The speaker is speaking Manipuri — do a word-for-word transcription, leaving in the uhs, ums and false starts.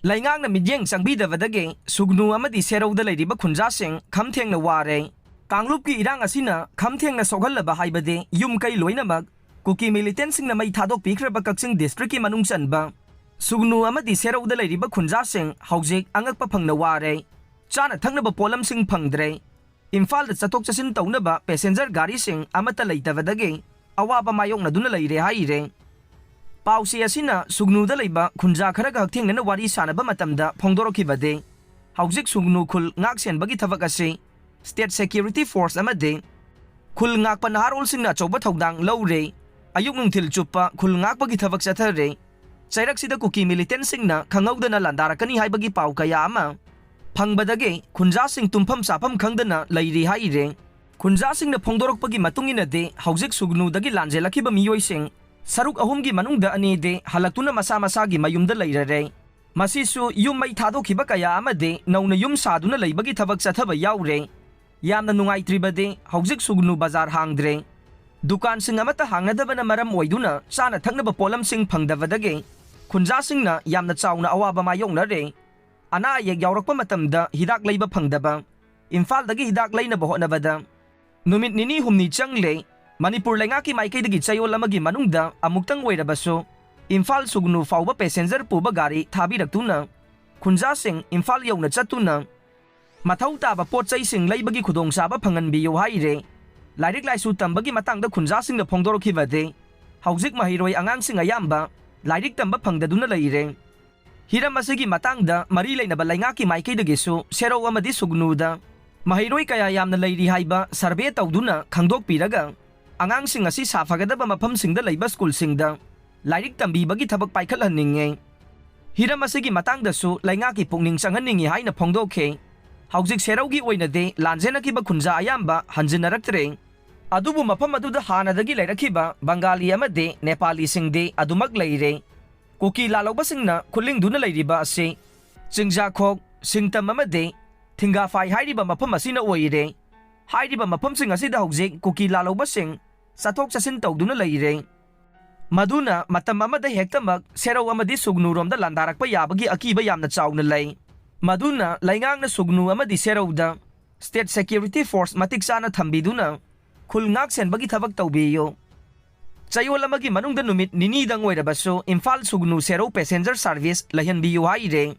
ꯂꯩꯉꯥꯛꯅ ꯃꯤꯠꯌꯦꯡ ꯆꯪꯕꯤꯗꯕꯗꯒꯤ ꯁꯨꯒꯅꯨ ꯑꯃꯗꯤ ꯁꯦꯔꯧꯗ ꯂꯩꯔꯤꯕ ꯈꯨꯟꯖꯥꯁꯤꯡ ꯈꯝ ꯊꯦꯡꯅ ꯋꯥꯔꯦ꯫ ꯀꯥꯡꯂꯨꯞꯀꯤ ꯏꯔꯥꯡ ꯑꯁꯤꯅ ꯈꯝ ꯊꯦꯡꯅ ꯁꯣꯛꯍꯜꯂꯕ ꯍꯥꯏꯕꯗꯤ ꯌꯨꯝ ꯀꯩ ꯂꯣꯏꯅꯃꯛ ꯀꯨꯀꯤ ꯃꯤꯂꯤꯇꯦꯟꯁꯤꯡꯅ ꯃꯩ ꯊꯥꯗꯣꯛꯄꯤꯈ꯭ꯔꯕ ꯀꯛꯆꯤꯡ ꯗꯤꯁꯇ꯭ꯔꯤꯛꯀꯤ ꯃꯅꯨꯡ ꯆꯟꯕ ꯁꯨꯒꯅꯨ ꯑꯃꯗꯤ ꯁꯦꯔꯧꯗ ꯂꯩꯔꯤꯕ ꯈꯨꯟꯖꯥꯁꯤꯡ ꯍꯧꯖꯤꯛ ꯑꯉꯛꯄ ꯐꯪꯅ ꯋꯥꯔꯦ꯫ ꯆꯥꯅ ꯊꯛꯅꯕ ꯄꯣꯠꯂꯝꯁꯤꯡ ꯐꯪꯗ꯭ꯔꯦ꯫ ꯏꯝꯐꯥꯜꯗ ꯆꯠꯊꯣꯛ ꯆꯠꯁꯤꯟ ꯇꯧꯅꯕ ꯄꯦꯁꯦꯟꯖꯔ ꯒꯥꯔꯤꯁꯤꯡ ꯑꯃꯠꯇ ꯂꯩꯇꯕꯗꯒꯤ ꯑꯋꯥꯕ ꯃꯥꯌꯣꯛꯅꯗꯨꯅ ꯂꯩꯔꯦ ꯍꯥꯏꯔꯦ꯫ ꯄꯥꯎꯆꯦ ꯑꯁꯤꯅ ꯁꯨꯒꯅꯨꯗ ꯂꯩꯕ ꯈꯨꯟꯖꯥ ꯈꯔꯒ ꯍꯛꯊꯦꯡꯅꯅ ꯋꯥꯔꯤ ꯁꯥꯟꯅꯕ ꯃꯇꯝꯗ ꯐꯣꯡꯗꯣꯔꯛꯈꯤꯕꯗꯤ, ꯍꯧꯖꯤꯛ ꯁꯨꯒꯅꯨ ꯈꯨꯜ ꯉꯥꯛ ꯁꯦꯟꯕꯒꯤ ꯊꯕꯛ ꯑꯁꯤ ꯁ꯭ꯇꯦꯠ ꯁꯦꯀ꯭ꯌꯨꯔꯤꯇꯤ ꯐꯣꯔꯁ ꯑꯃꯗꯤ ꯈꯨꯜ ꯉꯥꯛꯄ ꯅꯍꯥꯔꯣꯜꯁꯤꯡꯅ ꯑꯆꯧꯕ ꯊꯧꯗꯥꯡ ꯂꯧꯔꯦ꯫ ꯑꯌꯨꯛ ꯅꯨꯡꯊꯤꯜ ꯆꯨꯞꯄ ꯈꯨꯜ ꯉꯥꯛꯄꯒꯤ ꯊꯕꯛ ꯆꯠꯊꯔꯦ꯫ ꯆꯩꯔꯛꯁꯤꯗ ꯀꯨꯀꯤ ꯃꯤꯂꯤꯇꯦꯟꯁꯤꯡꯅ ꯈꯪꯍꯧꯗꯅ ꯂꯥꯟꯗꯥꯔꯛꯀꯅꯤ ꯍꯥꯏꯕꯒꯤ ꯄꯥꯎ ꯀꯌꯥ ꯑꯃ ꯐꯪꯕꯗꯒꯤ ꯈꯨꯟꯖꯥꯁꯤꯡ ꯇꯨꯝꯐꯝ ꯆꯥꯐꯝ ꯈꯪꯗꯅ ꯂꯩꯔꯤ ꯍꯥꯏꯔꯦ꯫ ꯈꯨꯟꯖꯥꯁꯤꯡꯅ ꯐꯣꯡꯗꯣꯔꯛꯄꯒꯤ ꯃꯇꯨꯡ ꯏꯟꯅꯗꯤ, ꯍꯧꯖꯤꯛ ꯁꯨꯒꯅꯨꯗꯒꯤ ꯂꯥꯟꯖꯦꯜꯂꯛꯈꯤꯕ ꯃꯤꯑꯣꯏꯁꯤꯡ ꯁꯔꯨꯛ ꯑꯍꯨꯝꯒꯤ ꯃꯅꯨꯡꯗ ꯑꯅꯤꯗꯤ ꯍꯜꯂꯛꯇꯨꯅ ꯃꯁꯥ ꯃꯁꯥꯒꯤ ꯃꯌꯨꯝꯗ ꯂꯩꯔꯔꯦ꯫ ꯃꯁꯤꯁꯨ ꯌꯨꯝ ꯃꯩ ꯊꯥꯗꯣꯛꯈꯤꯕ ꯀꯌꯥ ꯑꯃꯗꯤ ꯅꯧꯅ ꯌꯨꯝ ꯁꯥꯗꯨꯅ ꯂꯩꯕꯒꯤ ꯊꯕꯛ ꯆꯠꯊꯕ ꯌꯥꯎꯔꯦ꯫ ꯌꯥꯝꯅ ꯅꯨꯡꯉꯥꯏꯇ꯭ꯔꯤꯕꯗꯤ, ꯍꯧꯖꯤꯛ ꯁꯨꯒꯅꯨ ꯕꯖꯥꯔ ꯍꯥꯡꯗ꯭ꯔꯦ꯫ ꯗꯨꯀꯥꯟꯁꯤꯡ ꯑꯃꯠꯇ ꯍꯥꯡꯅꯗꯕꯅ ꯃꯔꯝ ꯑꯣꯏꯗꯨꯅ ꯆꯥꯅ ꯊꯛꯅꯕ ꯄꯣꯠꯂꯝꯁꯤꯡ ꯐꯪꯗꯕꯗꯒꯤ ꯈꯨꯟꯖꯥꯁꯤꯡꯅ ꯌꯥꯝꯅ ꯆꯥꯎꯅ ꯑꯋꯥꯕ ꯃꯥꯌꯣꯛꯅꯔꯦ꯫ ꯑꯅꯥ ꯑꯌꯦꯛ ꯌꯥꯎꯔꯛꯄ ꯃꯇꯝꯗ ꯍꯤꯗꯥꯛ ꯂꯩꯕ ꯐꯪꯗꯕ, ꯏꯝꯐꯥꯜꯗꯒꯤ ꯍꯤꯗꯥꯛ ꯂꯩꯅꯕ ꯍꯣꯠꯅꯕꯗ ꯅꯨꯃꯤꯠ ꯅꯤꯅꯤ ꯍꯨꯝꯅꯤ ꯆꯪꯂꯦ꯫ ꯃꯅꯤꯄꯨꯔ ꯂꯩꯉꯥꯛꯀꯤ ꯃꯥꯏꯀꯩꯗꯒꯤ ꯆꯌꯣꯜ ꯑꯃꯒꯤ ꯃꯅꯨꯡꯗ ꯑꯃꯨꯛꯇꯪ ꯑꯣꯏꯔꯕꯁꯨ ꯏꯝꯐꯥꯜ ꯁꯨꯒꯅꯨ ꯐꯥꯎꯕ ꯄꯦꯁꯦꯟꯖꯔ ꯄꯨꯕ ꯒꯥꯔꯤ ꯊꯥꯕꯤꯔꯛꯇꯨꯅ ꯈꯨꯟꯖꯥꯁꯤꯡ ꯏꯝꯐꯥꯜ ꯌꯧꯅ ꯆꯠꯇꯨꯅ ꯃꯊꯧ ꯇꯥꯕ ꯄꯣꯠ ꯆꯩꯁꯤꯡ ꯂꯩꯕꯒꯤ ꯈꯨꯗꯣꯡꯆꯥꯕ ꯐꯪꯍꯟꯕꯤꯌꯨ ꯍꯥꯏꯔꯦ꯫ ꯂꯥꯏꯔꯤꯛ ꯂꯥꯏꯁꯨ ꯇꯝꯕꯒꯤ ꯃꯇꯥꯡꯗ ꯈꯨꯟꯖꯥꯁꯤꯡꯅ ꯐꯣꯡꯗꯣꯔꯛꯈꯤꯕꯗꯤ, ꯍꯧꯖꯤꯛ ꯃꯍꯩꯔꯣꯏ ꯑꯉꯥꯡꯁꯤꯡ ꯑꯌꯥꯝꯕ ꯂꯥꯏꯔꯤꯛ ꯇꯝꯕ ꯐꯪꯗꯗꯨꯅ ꯂꯩꯔꯦ꯫ ꯍꯤꯔꯝ ꯑꯁꯤꯒꯤ ꯃꯇꯥꯡꯗ ꯃꯔꯤ ꯂꯩꯅꯕ ꯂꯩꯉꯥꯛꯀꯤ ꯃꯥꯏꯀꯩꯗꯒꯤꯁꯨ ꯁꯦꯔꯧ ꯑꯃꯗꯤ ꯁꯨꯒꯅꯨꯗ ꯃꯍꯩꯔꯣꯏ ꯀꯌꯥ ꯌꯥꯝꯅ ꯂꯩꯔꯤ ꯍꯥꯏꯕ ꯁꯔꯚꯦ ꯇꯧꯗꯨꯅ ꯈꯪꯗꯣꯛꯄꯤꯔꯒ, ꯑꯉꯥꯡꯁꯤꯡ ꯑꯁꯤ ꯁꯥꯐꯒꯗꯕ ꯃꯐꯝꯁꯤꯡꯗ ꯂꯩꯕ ꯁ꯭ꯀꯨꯜꯁꯤꯡꯗ ꯂꯥꯏꯔꯤꯛ ꯇꯝꯕꯤꯕꯒꯤ ꯊꯕꯛ ꯄꯥꯏꯈꯠꯍꯟꯅꯤꯡꯉꯦ꯫ ꯍꯤꯔꯝ ꯑꯁꯤꯒꯤ ꯃꯇꯥꯡꯗꯁꯨ ꯂꯩꯉꯥꯛꯀꯤ ꯄꯨꯛꯅꯤꯡ ꯆꯪꯍꯟꯅꯤꯡꯏ ꯍꯥꯏꯅ ꯐꯣꯡꯗꯣꯛꯈꯤ꯫ ꯍꯧꯖꯤꯛ ꯁꯦꯔꯧꯒꯤ ꯑꯣꯏꯅꯗꯤ ꯂꯥꯟꯖꯦꯟꯅꯈꯤꯕ ꯈꯨꯟꯖꯥ ꯑꯌꯥꯝꯕ ꯍꯟꯖꯤꯟꯅꯔꯛꯇ꯭ꯔꯦ꯫ ꯑꯗꯨꯕꯨ ꯃꯐꯝ ꯑꯗꯨꯗ ꯍꯥꯟꯅꯗꯒꯤ ꯂꯩꯔꯛꯈꯤꯕ ꯕꯪꯒꯥꯂꯤ ꯑꯃꯗꯤ ꯅꯦꯄꯥꯂꯤꯁꯤꯡꯗꯤ ꯑꯗꯨꯃꯛ ꯂꯩꯔꯦ꯫ ꯀꯨꯀꯤ ꯂꯥꯜꯍꯧꯕꯁꯤꯡꯅ ꯈꯨꯠꯂꯤꯡꯗꯨꯅ ꯂꯩꯔꯤꯕ ꯑꯁꯤ ꯆꯤꯡꯖꯥꯈꯣꯛ, ꯁꯤꯡꯇꯝ ꯑꯃꯗꯤ ꯊꯤꯡꯒꯥꯐꯥꯏ ꯍꯥꯏꯔꯤꯕ ꯃꯐꯝ ꯑꯁꯤꯅ ꯑꯣꯏꯔꯦ꯫ ꯍꯥꯏꯔꯤꯕ ꯃꯐꯝꯁꯤꯡ ꯑꯁꯤꯗ ꯍꯧꯖꯤꯛ ꯀꯨꯀꯤ ꯂꯥꯜꯍꯧꯕꯁꯤꯡ ꯆꯠꯊꯣꯛ ꯆꯠꯁꯤꯟ ꯇꯧꯗꯨꯅ ꯂꯩꯔꯦ꯫ ꯃꯗꯨꯅ ꯃꯇꯝ ꯑꯃꯗ ꯍꯦꯛꯇꯃꯛ ꯁꯦꯔꯧ ꯑꯃꯗꯤ ꯁꯨꯒꯅꯨꯔꯣꯝꯗ ꯂꯥꯟꯗꯥꯔꯛꯄ ꯌꯥꯕꯒꯤ ꯑꯀꯤꯕ ꯌꯥꯝꯅ ꯆꯥꯎꯅ ꯂꯩ꯫ ꯃꯗꯨꯅ ꯂꯩꯉꯥꯛꯅ ꯁꯨꯒꯅꯨ ꯑꯃꯗꯤ ꯁꯦꯔꯧꯗ state security force ꯃꯇꯤꯛ ꯆꯥꯅ ꯊꯝꯕꯤꯗꯨꯅ ꯈꯨꯜ ꯉꯥꯛ ꯁꯦꯟꯕꯒꯤ ꯊꯕꯛ ꯇꯧꯕꯤꯌꯨ꯫ ꯆꯌꯣꯜ ꯑꯃꯒꯤ ꯃꯅꯨꯡꯗ ꯅꯨꯃꯤꯠ ꯅꯤꯅꯤꯗꯪ ꯑꯣꯏꯔꯕꯁꯨ ꯏꯝꯐꯥꯜ ꯁꯨꯒꯅꯨ ꯁꯦꯔꯧ passenger service ꯂꯩꯍꯟꯕꯤꯌꯨ ꯍꯥꯏꯔꯦ꯫